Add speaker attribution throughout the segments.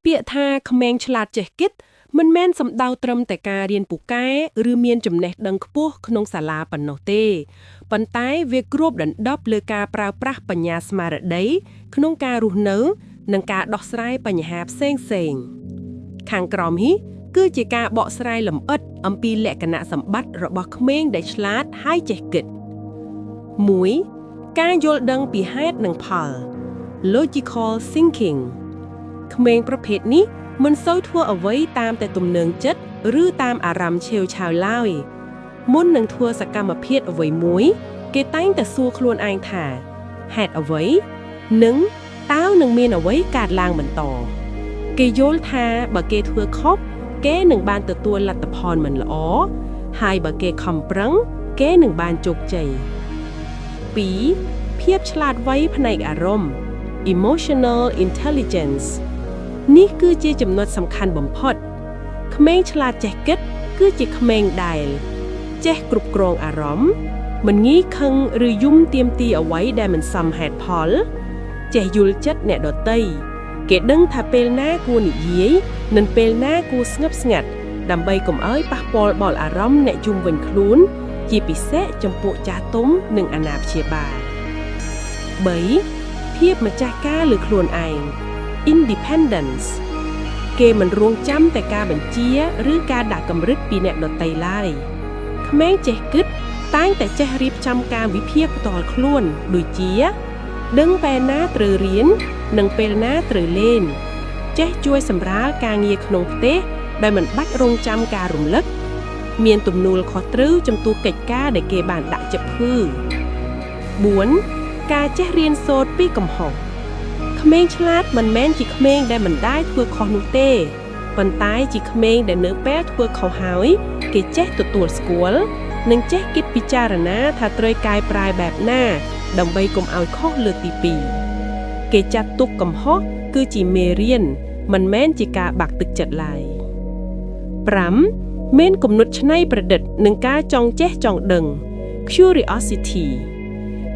Speaker 1: ពាក្យថាក្មេងឆ្លាតចេះគិតមិនមែនសំដៅត្រឹមតែការរៀនពូកែឬមានចំណេះដឹងខ្ពស់ក្នុងសាលាប៉ុណ្ណោះទេប៉ុន្តែវាគ្របដណ្ដប់លើការប្រើប្រាស់បញ្ញាស្មារតីក្នុងការរស់នៅនិងការដោះស្រាយបញ្ហាផ្សេងៗខាងក្រោមនេះគឺជាការបកស្រាយលម្អិតអំពីលក្ខណៈសម្បត្តិរបស់ក្មេងដែលឆ្លាតហើយចេះគិត1ការយល់ដឹងពីហេតុនិងផល Logical thinking ក្មេងប្រភេទនេះមិនសូវធ្វើអ្វីតាមតែទំនើងចិត្តឬតាមអារម្មណ៍ឆេវឆាវឡើយមុននឹងធ្វើសកម្មភាពអ្វីមួយគេតែងតែសួរខ្លួនឯងថាហេតុអ្វីនិងតើនឹងមានអ្វីកើតឡើងបន្តគេយល់ថាបើគេធ្វើខុសគេនឹងបានទទួលលទ្ធផលមិនល្អហើយបើគេខំប្រឹងគេនឹងបានជោគជ័យ2ភាពឆ្លាតវៃផ្នែកអារម្មណ៍ Emotional Intelligence នេះគឺជាចំណុចសំខាន់បំផុតក្មេងឆ្លាតចេះគិតគឺជាក្មេងដែលចេះគ្រប់គ្រងអារម្មណ៍មិនងាយខឹងឬយំទាមទារអ្វីដែលមិនសមហេតុផលចេះយល់ចិត្តអ្នកដទៃគេដឹងថាពេលណាគួរនិយាយនិងពេលណាគួរស្ងប់ស្ងាត់ដើម្បីកុំឲ្យប៉ះពាល់ដល់អារម្មណ៍អ្នកជុំវិញខ្លួនជាពិសេសចំពោះចាស់ទុំនិងអាណាព្យាបាល3ភាពម្ចាស់ការលើខ្លួនឯង Independence គេមិនរងចាំតែការបញ្ជាឬការដាក់កម្រិតពីអ្នកដទៃឡើយក្មេងចេះគិតតែងតែចេះរៀបចំការវិភាគផ្ទាល់ខ្លួនដូចជាដឹងពេលណាត្រូវរៀននិងពេលណាត្រូវលេងចេះជួយសម្រាលការងារក្នុងផ្ទះដោយមិនបាច់រងចាំការរំលឹកមានទំនួលខុសត្រូវចំពោះកិច្ចការដែលគេបានដាក់ចិត្តធ្វើ4ការចេះរៀនសូត្រពីកំហុសក្មេងឆ្លាតមិនមែនជាក្មេងដែលមិនដែលធ្វើខុសនោះទេប៉ុន្តែជាក្មេងដែលនៅពេលធ្វើខុសហើយគេចេះទទួលស្គាល់និងចេះគិតពិចារណាថាត្រូវកែប្រែបែបណាដើម្បីកុំឲ្យខុសលើកទី2គេចាត់ទុកកំហុសគឺជាមេរៀនមិនមែនជាការបាក់ទឹកចិត្តឡើយ5មានគំនិតច្នៃប្រឌិតនិងការចង់ចេះចង់ដឹង Curiosity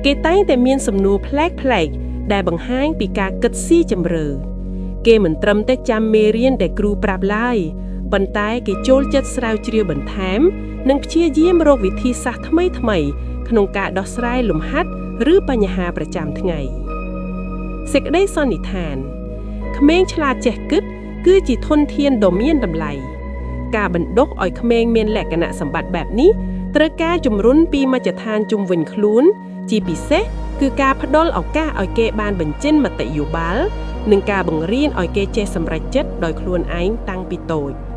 Speaker 1: គេតែងតែមានសំណួរប្លែកៗដែលបង្ហាញពីការគិតស៊ីជម្រៅគេមិនត្រឹមតែចាំមេរៀនដែលគ្រូប្រាប់ឡើយប៉ុន្តែគេចូលចិត្តស្រាវជ្រាវបន្ថែមនិងព្យាយាមរកវិធីសាស្ត្រថ្មីៗក្នុងការដោះស្រាយលំហាត់ឬបញ្ហាប្រចាំថ្ងៃសេចក្តីសន្និដ្ឋានក្មេងឆ្លាតចេះគិតគឺជាធនធានដ៏មានតម្លៃការបណ្ដុះឲ្យក្មេងមានលក្ខណៈសម្បត្តិបែបនេះត្រូវការជំរុញពីមជ្ឈដ្ឋានជុំវិញខ្លួនជាពិសេសគឺការផ្ដល់ឱកាសឲ្យគេបានបញ្ចេញមតិយោបល់និងការបង្រៀនឲ្យគេចេះសម្រេចចិត្តដោយខ្លួនឯងតាំងពីតូច។